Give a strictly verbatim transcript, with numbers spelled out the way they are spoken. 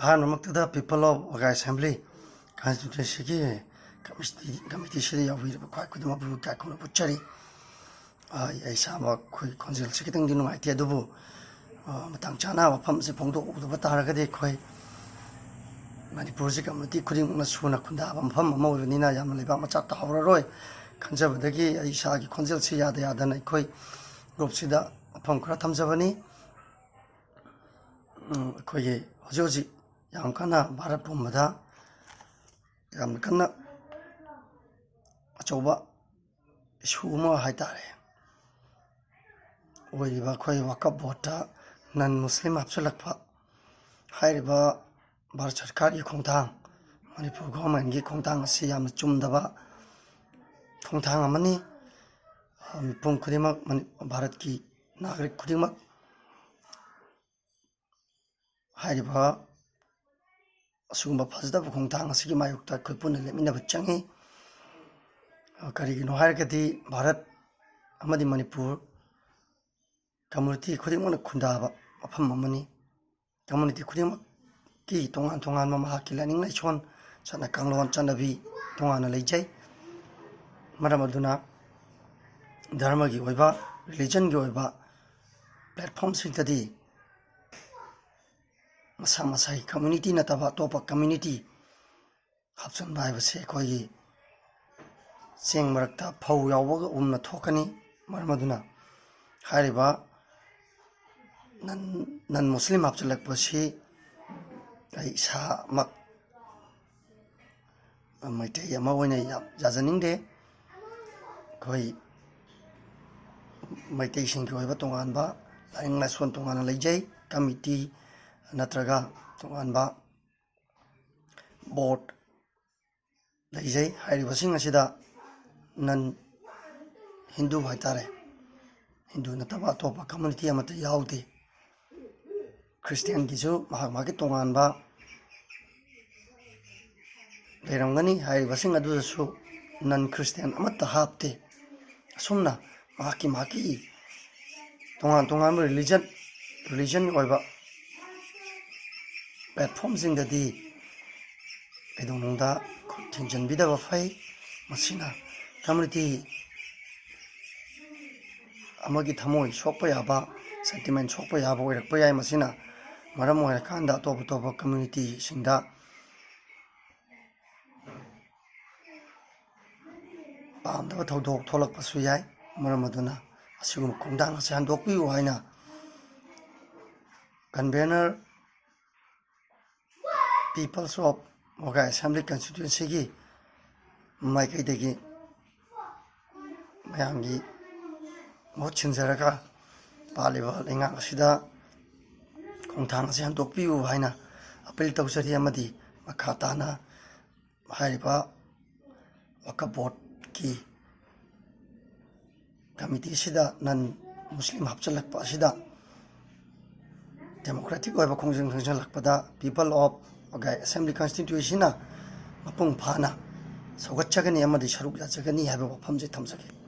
ꯑꯍꯥꯟꯕꯃꯛꯇꯗ People of Wagai Assembly Constituencyꯒꯤ committee, committeeꯁꯤꯗ ꯌꯥꯎꯕꯤꯔꯤꯕ ꯈ꯭ꯋꯥꯏ ꯈꯨꯗꯤꯡꯃꯛꯄꯨ ꯏꯀꯥꯏ ꯈꯨꯝꯅꯕ ꯎꯠꯆꯔꯤ꯫ ꯑ, ꯑꯩ ꯏꯁꯥꯃꯛ ꯑꯩꯈꯣꯏ ꯈꯣꯟꯖꯦꯜꯁꯤ ꯈꯤꯇꯪꯗꯤ ꯅꯨꯡꯉꯥꯏꯇꯦ, ꯑꯗꯨꯕꯨ, ꯑ, ꯃꯇꯥꯡ ꯆꯥꯅ ꯋꯥꯐꯝꯁꯦ ꯐꯣꯡꯗꯣꯛꯎꯗꯕ ꯇꯥꯔꯒꯗꯤ ꯑꯩꯈꯣꯏ ꯃꯅꯤꯄꯨꯔꯁꯤ community ꯈꯨꯗꯤꯡꯃꯛꯅ ꯁꯨꯅ ꯈꯨꯟꯗꯥꯕ ꯃꯐꯝ ꯑꯃ ꯑꯣꯏꯕꯅꯤꯅ ꯌꯥꯝꯅ ꯂꯩꯕꯥꯛ ꯃꯆꯥ ꯇꯥꯍꯧꯔꯔꯣꯏ ꯈꯟꯖꯕꯗꯒꯤ ꯑꯩ ꯏꯁꯥꯒꯤ ꯈꯣꯟꯖꯦꯜꯁꯤ ꯌꯥꯗ ꯌꯥꯗꯅ ꯑꯩꯈꯣꯏ groupꯁꯤꯗ ꯋꯥꯐꯝ ꯈꯔ ꯊꯝꯖꯕꯅꯤ꯫ ꯎꯝ, ꯑꯩꯈꯣꯏꯒꯤ ꯍꯧꯖꯤꯛ ꯍꯧꯖꯤꯛ ꯌꯥꯝ ꯀꯟꯅ ꯚꯥꯔꯠ ꯄꯨꯝꯕꯗ ꯌꯥꯝꯅ ꯀꯟꯅ ꯑꯆꯧꯕ issue ꯑꯃ ꯍꯥꯏ ꯇꯥꯔꯦ, ꯑꯣꯏꯔꯤꯕ ꯑꯩꯈꯣꯏ ꯋꯥꯀꯞ boardꯇ non Muslim ꯍꯥꯞꯆꯤꯜꯂꯛꯄ ꯍꯥꯏꯔꯤꯕ ꯚꯥꯔꯠ ꯁꯔꯀꯥꯔꯒꯤ ꯈꯣꯡꯊꯥꯡ, ꯃꯅꯤꯄꯨꯔ governmentꯀꯤ ꯈꯣꯡꯊꯥꯡ ꯑꯁꯤ ꯌꯥꯝꯅ ꯆꯨꯝꯗꯕ ꯈꯣꯡꯊꯥꯡ ꯑꯃꯅꯤ꯫ ꯃꯤꯄꯨꯝ ꯈꯨꯗꯤꯡꯃꯛ, ꯃꯅꯤ-, ꯚꯥꯔꯠꯀꯤ ꯅꯥꯒꯔꯤꯛ ꯈꯨꯗꯤꯡꯃꯛ ꯍꯥꯏꯔꯤꯕ ꯑꯁꯤꯒꯨꯝꯕ ꯐꯖꯗꯕ ꯈꯣꯡꯊꯥꯡ ꯑꯁꯤꯒꯤ ꯃꯥꯌꯣꯛꯇ ꯑꯩꯈꯣꯏ ꯄꯨꯟꯅ ꯂꯦꯞꯃꯤꯟꯅꯕ ꯆꯪꯉꯤ꯫ ꯀꯔꯤꯒꯤꯅꯣ ꯍꯥꯏꯔꯒꯗꯤ ꯚꯥꯔꯠ ꯑꯃꯗꯤ ꯃꯅꯤꯄꯨꯔ community ꯈꯨꯗꯤꯡꯃꯛꯅ ꯈꯨꯟꯗꯥꯕ ꯃꯐꯝ ꯑꯃꯅꯤ꯫ Community ꯈꯨꯗꯤꯡꯃꯛꯀꯤ ꯇꯣꯉꯥꯟ ꯇꯣꯉꯥꯟꯕ ꯃꯍꯥꯛꯀꯤ ꯂꯥꯏꯅꯤꯡ ꯂꯥꯏꯁꯣꯟ, ꯆꯠꯅ ꯀꯥꯡꯂꯣꯟ, ꯆꯠꯅꯕꯤ ꯇꯣꯉꯥꯟꯅ ꯂꯩꯖꯩ꯫ ꯃꯔꯝ ꯑꯗꯨꯅ ꯙꯔꯃꯒꯤ ꯑꯣꯏꯕ, religionꯒꯤ ꯑꯣꯏꯕ platformꯁꯤꯡꯗꯗꯤ ꯃꯁꯥ ꯃꯁꯥꯒꯤ community ꯅꯠꯇꯕ ꯑꯇꯣꯞꯄ community ꯍꯥꯞꯆꯤꯟꯕ ꯍꯥꯏꯕꯁꯤ ꯑꯩꯈꯣꯏꯒꯤ ꯆꯦꯡ ꯃꯔꯛꯇ ꯐꯧ ꯌꯥꯎꯕꯒꯨꯝꯅ ꯊꯣꯛꯀꯅꯤ꯫ ꯃꯔꯝ ꯑꯗꯨꯅ ꯍꯥꯏꯔꯤꯕ non, non Muslim ꯍꯥꯞꯆꯤꯜꯂꯛꯄꯁꯤ ꯑꯩ ꯏꯁꯥꯃꯛ ꯃꯩꯇꯩ ꯑꯃ ꯑꯣꯏꯅ ꯌꯥꯝ ꯌꯥꯖꯅꯤꯡꯗꯦ꯫ ꯑꯩꯈꯣꯏ ꯃꯩꯇꯩꯁꯤꯡꯒꯤ ꯑꯣꯏꯕ ꯇꯣꯉꯥꯟꯕ ꯂꯥꯏꯅꯤꯡ ꯂꯥꯏꯁꯣꯟ ꯇꯣꯉꯥꯟꯅ ꯂꯩꯖꯩ, committee ꯅꯠꯇ꯭ꯔꯒ ꯇꯣꯉꯥꯟꯕ board ꯂꯩꯖꯩ꯫ ꯍꯥꯏꯔꯤꯕꯁꯤꯡ ꯑꯁꯤꯗ non Hindu ꯍꯥꯏꯇꯥꯔꯦ, Hindu ꯅꯠꯇꯕ ꯑꯇꯣꯞꯄ community ꯑꯃꯠꯇ ꯌꯥꯎꯗꯦ꯫ Christianꯒꯤꯁꯨ ꯃꯍꯥꯛ ꯃꯥꯒꯤ ꯇꯣꯉꯥꯟꯕ ꯂꯩꯔꯝꯒꯅꯤ꯫ ꯍꯥꯏꯔꯤꯕꯁꯤꯡ ꯑꯗꯨꯗꯁꯨ non Christian ꯑꯃꯠꯇ ꯍꯥꯞꯇꯦ꯫ ꯑꯁꯨꯝꯅ ꯃꯍꯥꯛꯀꯤ ꯃꯍꯥꯛꯀꯤ ꯇꯣꯉꯥꯟ ꯇꯣꯉꯥꯟꯕ religion, religion ꯑꯣꯏꯕ ꯄ꯭ꯂꯦꯠꯐꯣꯝꯁꯤꯡꯗꯗꯤ ꯀꯩꯗꯧꯅꯨꯡꯗ ꯈꯨꯠ ꯊꯤꯡꯖꯤꯟꯕꯤꯗꯕ ꯐꯩ꯫ ꯃꯁꯤꯅ ꯀꯝꯃ꯭ꯌꯨꯅꯤꯇꯤ ꯑꯃꯒꯤ ꯊꯃꯣꯏ ꯁꯣꯛꯄ ꯌꯥꯕ, ꯁꯦꯟꯇꯤꯃꯦꯟ ꯁꯣꯛꯄ ꯌꯥꯕ ꯑꯣꯏꯔꯛꯄ ꯌꯥꯏ꯫ ꯃꯁꯤꯅ ꯃꯔꯝ ꯑꯣꯏꯔꯀꯥꯟꯗ ꯑꯇꯣꯞ ꯑꯇꯣꯞꯄ ꯀꯝꯃ꯭ꯌꯨꯅꯤꯇꯤꯁꯤꯡꯗ ꯄꯥꯝꯗꯕ ꯊꯧꯗꯣꯛ ꯊꯣꯛꯂꯛꯄꯁꯨ ꯌꯥꯏ꯫ ꯃꯔꯝ ꯑꯗꯨꯅ ꯑꯁꯤꯒꯨꯝꯕ ꯈꯣꯡꯊꯥꯡ ꯑꯁꯤ ꯍꯟꯗꯣꯛꯄꯤꯌꯨ ꯍꯥꯏꯅ convener People's of Wagai Assembly Constituencyꯒꯤ ꯃꯥꯏꯀꯩꯗꯒꯤ ꯃꯌꯥꯝꯒꯤ ꯃꯍꯨꯠ ꯁꯤꯟꯖꯔꯒ ꯄꯥꯜꯂꯤꯕ ꯂꯩꯉꯥꯛ ꯑꯁꯤꯗ ꯈꯣꯡꯊꯥꯡ ꯑꯁꯤ ꯍꯟꯗꯣꯛꯄꯤꯌꯨ ꯍꯥꯏꯅ ꯑꯄꯤꯜ ꯇꯧꯖꯔꯤ꯫ ꯑꯃꯗꯤ ꯃꯈꯥ ꯇꯥꯅ ꯍꯥꯏꯔꯤꯕ ꯋꯥꯀꯐ ꯕꯣꯔꯗꯀꯤ ꯀꯃꯤꯇꯤꯁꯤꯗ ꯅꯟ ꯃꯨꯁꯂꯤꯝ ꯍꯥꯞꯆꯤꯜꯂꯛꯄ ꯑꯁꯤꯗ ꯗꯦꯃꯣꯀ꯭ꯔꯦꯇꯤꯛ ꯑꯣꯏꯕ ꯈꯣꯡꯖꯪ ꯆꯪꯁꯤꯜꯂꯛꯄꯗ People of Wagai Assembly Constituencyꯅ ꯃꯄꯨꯡ ꯐꯥꯅ ꯁꯧꯒꯠꯆꯒꯅꯤ ꯑꯃꯗꯤ ꯁꯔꯨꯛ ꯌꯥꯖꯒꯅꯤ ꯍꯥꯏꯕ ꯋꯥꯐꯝꯁꯤ ꯊꯝꯖꯒꯦ꯫